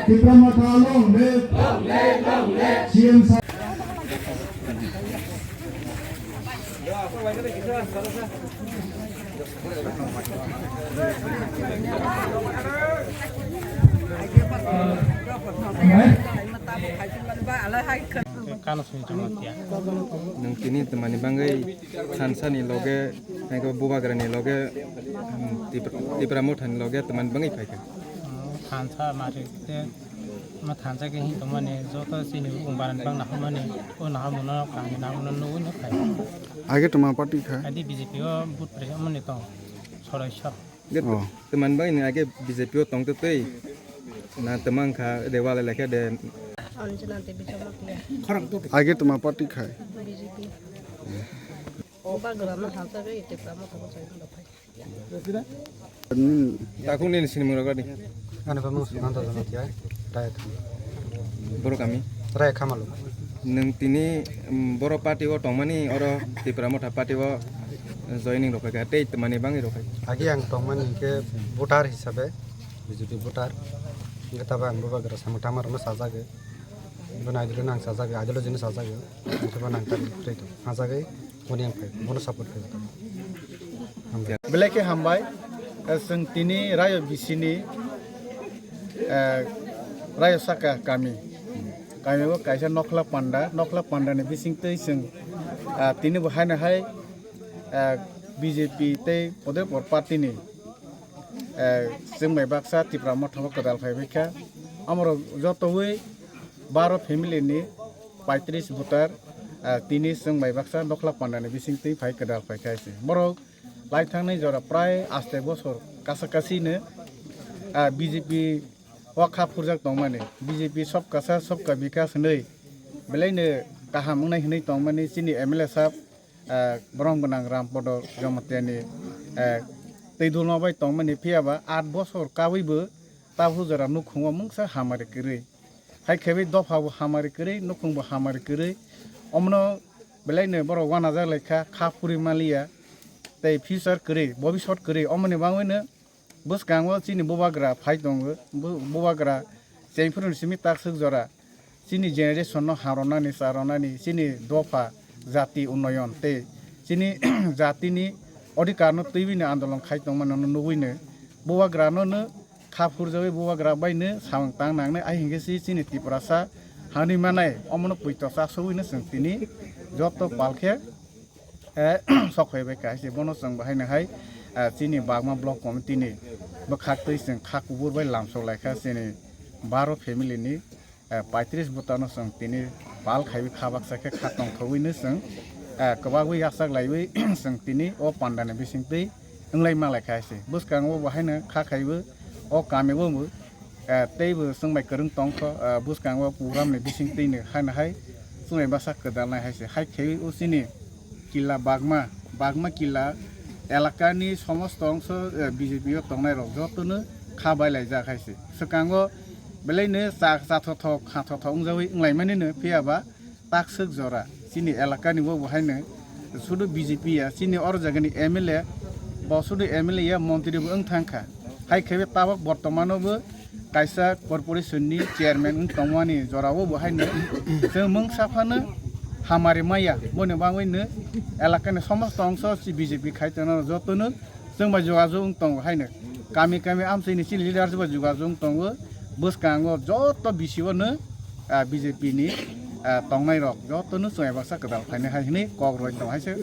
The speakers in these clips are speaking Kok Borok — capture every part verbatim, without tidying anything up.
Tipra Motha long live. C M sir. Nwng tini twmani bagwi thansa ni loge, abo bubagra ni loge, um, Tipra, Tipra Motha ni loge twmani bagwi phaikha? Thansa mari te, ma thansa khe hin tongmani, joto chini bukung barani bang nahormani, o nahormano kaham nahormano nugwi no phai. Age twma party khai? Adi B J P o vote ri mani tong, sorai sok. Ge Oh. Twmani bagwi nwng age B J P o tong twi twi na twmang kha de wale lekhe de. Anjana Devi Jamatia. Age twma party khai? B J P. Bubagra no hamsa be ite kamo kamo sai no phai. Hmm. Takhuk nini sinimung rok di. Ani bamung Sukanta Jamatia. Dai. Borok kami. Rai Khamalu. Nwng tini, um, boro party o tongmani, oro Tipra Motha party o joining rok kha tei twmani bagwi rok kha? Agi ang tongmani hinkhe voter hisabe, B J P voter. Hinkhe tabo ang bubagra samung tangmarokno sajagwi. Bono ideology no ang sajagwi, ideology no sajagwi. Hinkhe bono ang tangwi kwrwi tong, sajagwi. Boni ang phai, bono support khlai. Hambai. Belai khe hambai, eh, chwng tini Rayo B C ni, eh, Rayo Saka kami. Kami o kaisa Nokhla Panda, Nokhla Panda ni bising twi chwng, ah, tini bo haino hai, eh, B J P tei Podepur party ni, eh, chwng bai baksa Tipra Motha o kwdal phai bai kha. Amorok jotowi baro family ni paitris voter, ah, tini chwng bai baksa Nokhla Panda ni bising twi phai kwdal phai kha se. Borok lai thangni jora prai aste bosor kasa kasi no, ah, B J P o kha phurjak tongmani. B J P Sabka Saath Sabka Vikas hinwi belai no kaham wngnai hinwi tongmani chini M L A sahab, ah, borom gwnang Rampodo Jamatia ni, ah, twi dulma bai tongmani phiya ba aat bosor kawi bo tabuk jora nukhungo mungsa hamari kwrwi. Hai khe bai dopha bo hamari kwrwi, nukhung bo hamari kwrwi. Omono belai no borok uanajak lai kha, kha phuri manliya. Tei future kwrwi, bobisot kwrwi. Omoni bagwi no bwskango chini bubagra phai tongo. Bu-, bubagra chengphuru ni simi takswk jora chini generation no hamrwnani, charwnani, chini dopha jati unnoyon tei chini jatini odhikar no twiwi no andolon khai tongmani no nugwi no bubagra no no kha phurjagwi bubagra bai no samung tang nangnai, ai hinkhe si chini Tiprasa hani manai omono puito chasogwi no chwng tini joto pal khe, eh, sok phai bai kha se. Bono chwng bahai no hai, eh, chini Bagma Block Committee ni bwkhak twi chwng kha kubur bai lamsok lai kha chini baro family ni, eh, paitris bwtano chwng tini pal khaiwi kha baksa khe kha tongthogwi no chwng, eh, kwbagwi yachak laiwi chwng tini o pandani bisingtwi wnglai malai kha se. Bwskango bo haino kha khaiwi o kami o bo, eh, teibo chwng bai kwrwng tongkho, eh, bwskango program ni bisingtwi no haino hai chwng bai bwsa kwdalnai hai se. Hai khaiwi o chini killa Bagma, Bagma killa elakani somosto ongso, eh, B J P o tongnai rok jotono kha bailaijak hai se. Swkango belai no cha-, chathothok, khathothok wngjawi wnglaimani no, phiya ba takswk jora chini elakani bo bo haino sudu B J P ya, chini oro jagani M L A, bo sudu M L A ya, montri bo wng thang kha. Hai khe tabok bortomano bo kaisa corporation ni chairman wng tongmani jorao bo haino chwng mungsa phano hamari maya, boni bagwi no elakani somosto ongso si B J P khai tongnai jotono chwng bai jogajog wng tongo haino. Kami kami amchini chini leaders bai jogajog wng tongo. Bwskango joto B C O no, ah, B J P ni, ah, tongnai rok jotono chwng bai baksa kwtal phainai hai hinwi kok rwui tongo hai se.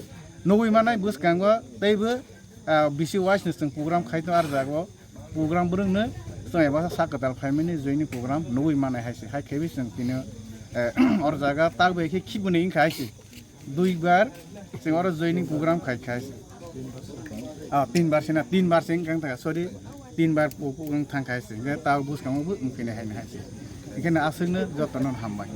Nugwi manai bwskango teibo, ah, B C wise no chwng program khai tongo, ar jago program bwrwng no chwng bai baksa sak kwtal phaimani joining program nugwi manai hai se. Hai khe bai chwng tini, eh, or jaga tak bai khe khibini wngkha hai se. Duibar chwng oro joining program khai khai. Ah, tinbar sina, tinbar se wngkha, sorry, tinbar pu-, pu-, wng thang khai se. Hingke tao bwskango bo wngphini hai hai se. Hingke no aswkno jotono hambai.